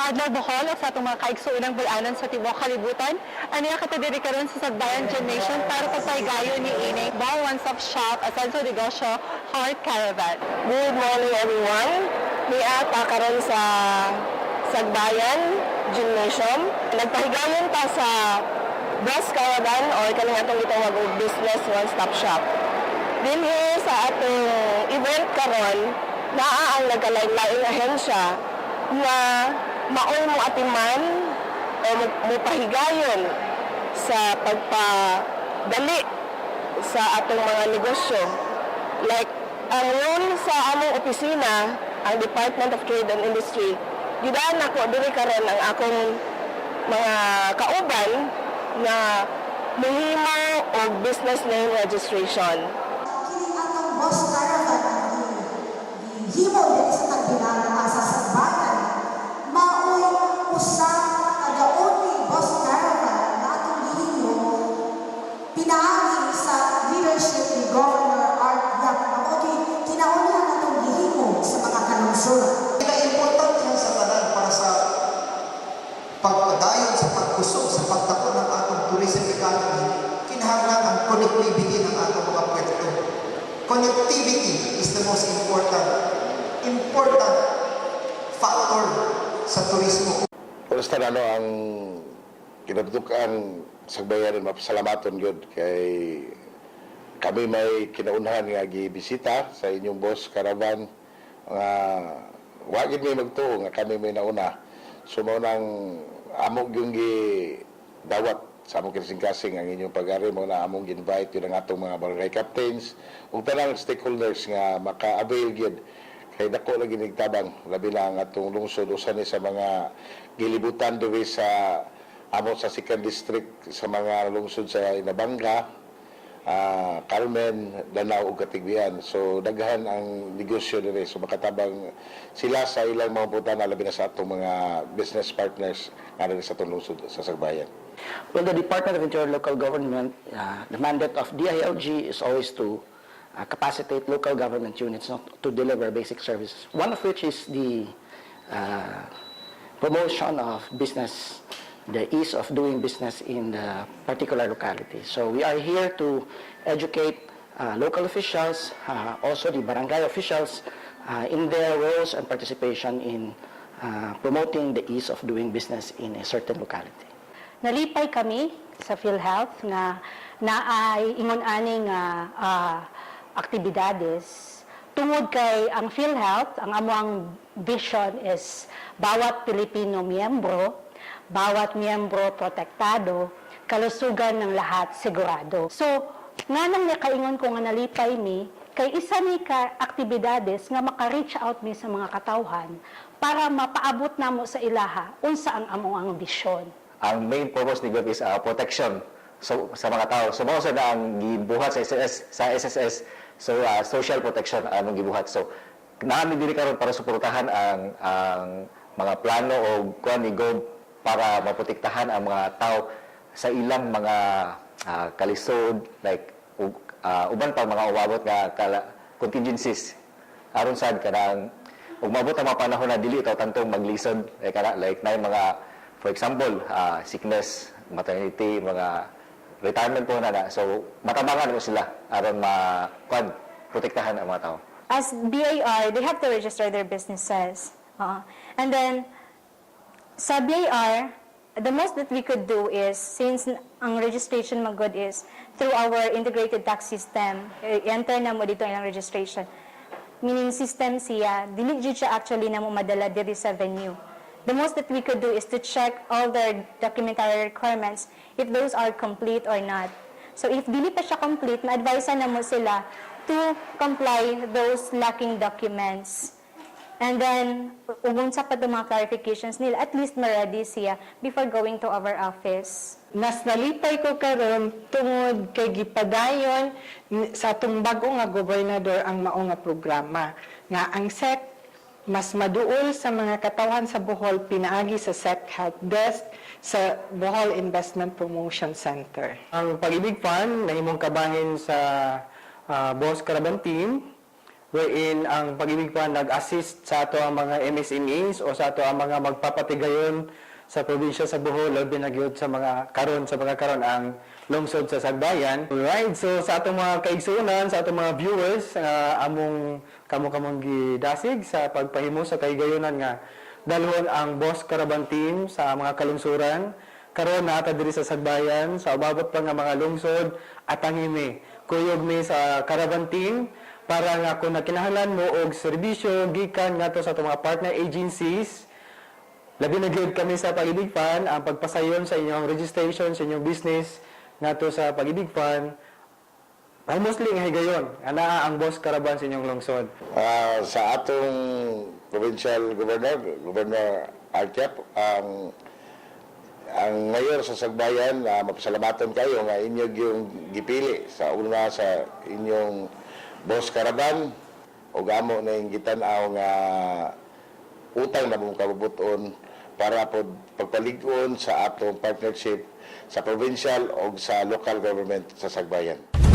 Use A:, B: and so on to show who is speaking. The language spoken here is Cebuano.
A: Adlaw, Bohol, at sa atong mga kaigsuonang bulanan sa tibuok kalibutan. Ania kita diri karon sa Sagbayan Gymnasium para pagpahigayon ni ining Bohol One Stop Shop Asenso Negosyo Heart Caravan.
B: Good morning, everyone. Nia ta karon sa Sagbayan Gymnasium. Nagpahigayon ta sa Bus Caravan or kaning atong gitawag og Business One Stop Shop. Dinhi sa atong event karon, naa ang nagkalain-laing ahensya na maoy mo atiman o mo pahigayon sa pagpadali sa atong mga negosyo. Like, ang role sa among opisina, ang Department of Trade and Industry, gidaan nako diri karon ang akong mga kauban na muhimo og business name registration.
C: Kini atong Boss Caravan ang gihimo diri sa Tagbilaran, sa Sagbayan, maoy usa ka the only Boss Caravan na atong gihimo pinaagi sa leadership ni Governor Art Yap na mao kinaunhan atong gihimo sa mga kalungsuran.
D: Importante yan sa tanan para sa pagpadayon sa pagkusog, sa pagtako ng atong tourism economy, kinahanglan ang connectivity ng atong mga puerto. Connectivity is the most important important factor sa turismo.
E: Basta na ano ang kinatutukan Sagbayan, mapasalamaton gyud kay kami may kinaunhan nga gibisita sa inyong Boss Caravan nga wa gid may magtuo nga kami may nauna. So mao nang amo gyud gi dawat sa among kasing-kasing ang inyong pag-ari. Mao na among invite yun ang atong mga barangay captains ug tanang stakeholders nga maka-avail gyud kay dako lagi nigtabang, labi na ang atong lungsod, usa ni sa mga gilibutan diri sa amo sa second district sa mga lungsod sa Inabanga, Carmen, Danao ug Catigbian. So daghan ang negosyo diri. So makatabang sila sa ilang mga butana, labi na sa atong mga business partners nga diri sa atong lungsod sa Sagbayan.
F: Well, the Department of Interior Local Government, the mandate of DILG is always to capacitate local government units not to deliver basic services. One of which is the promotion of business, the ease of doing business in the particular locality. So we are here to educate local officials, also the barangay officials, in their roles and participation in promoting the ease of doing business in a certain locality.
G: Nalipay kami sa PhilHealth nga naay ingon ani nga aktibidades tungod kay ang PhilHealth, ang among vision is bawat Pilipino miyembro, bawat miyembro protektado, kalusugan ng lahat sigurado. So nganong nakaingon ko nga nalipay mi kay isa ni ka aktibidades nga maka-reach out mi sa mga katawhan para mapaabot namo sa ilaha unsa ang among ambisyon.
H: Ang main purpose ni Gov is protection so, sa mga tao. So mao sa na ang gibuhat sa SSS, sa SSS, so social protection ang among gibuhat. So naa mi diri karon para suportahan ang mga plano o kuan ni Gov para maprotektahan ang mga tao sa ilang mga kalisod, like uban pa mga umabot nga contingencies, aron sad kanang ug maabot ang mga panahon na dili ikaw tantong maglisod, like kana, like na mga, for example, sickness, maternity, mga retirement po na na. So matabangan mo sila aron ma kuan protektahan ang mga tao.
I: As BIR, they have to register their businesses. Oo. And then, sa BIR, the most that we could do is, since ang registration magod is through our integrated tax system, eh, enter na mo dito ang registration. Meaning system siya, dili jud siya actually na mo madala diri sa venue. The most that we could do is to check all their documentary requirements if those are complete or not. So if dili pa siya complete, ma-advise na mo sila to comply those lacking documents. And then, ug unsa pa itong mga clarifications nila, at least ma-ready siya before going to our office.
J: Nas nalipay ko karon tungod kay gipadayon sa atong bag-o nga gobernador ang mao nga programa nga ang SEC mas maduol sa mga katawhan sa Bohol pinaagi sa SEC Help Desk sa Bohol Investment Promotion Center.
K: Ang Pag-ibig Fund na imong kabahin sa Boss Caravan Team wherein ang Pag-ibig Fund nag-assist sa ato ang mga MSMEs o sa ato ang mga magpapatigayon sa probinsya sa Bohol, labi na gyud sa mga karon ang lungsod sa Sagbayan. Alright, so sa atong mga kaigsuonan, sa atong mga viewers, among kamo-kamong gidasig sa pagpahimo sa kahigayonan nga dalhon ang Boss Caravan Team sa mga kalungsuran. Karon naa ta diri sa Sagbayan, sa umabot pa nga mga lungsod at ang imi. Kuyog mi sa Caravan Team para nga kung nakinahanglan mo og serbisyo gikan ngadto sa atong mga partner agencies. Labi na gyud kami sa Pag-ibig Fund, ang pagpasayon sa inyong registration, sa inyong business ngadto sa Pag-ibig Fund. Ay mostly nga higayon, anaa ang Boss Caravan sa inyong lungsod.
E: Sa atong provincial governor, Governor Arquiap, ang mayor sa Sagbayan, mapasalamatan kayo nga inyo yung gipili sa una sa inyong Boss Caravan o amo na yung gitan-aw nga utang na mong kabubuton para po pagpalig-on sa atong partnership sa provincial o sa local government sa Sagbayan.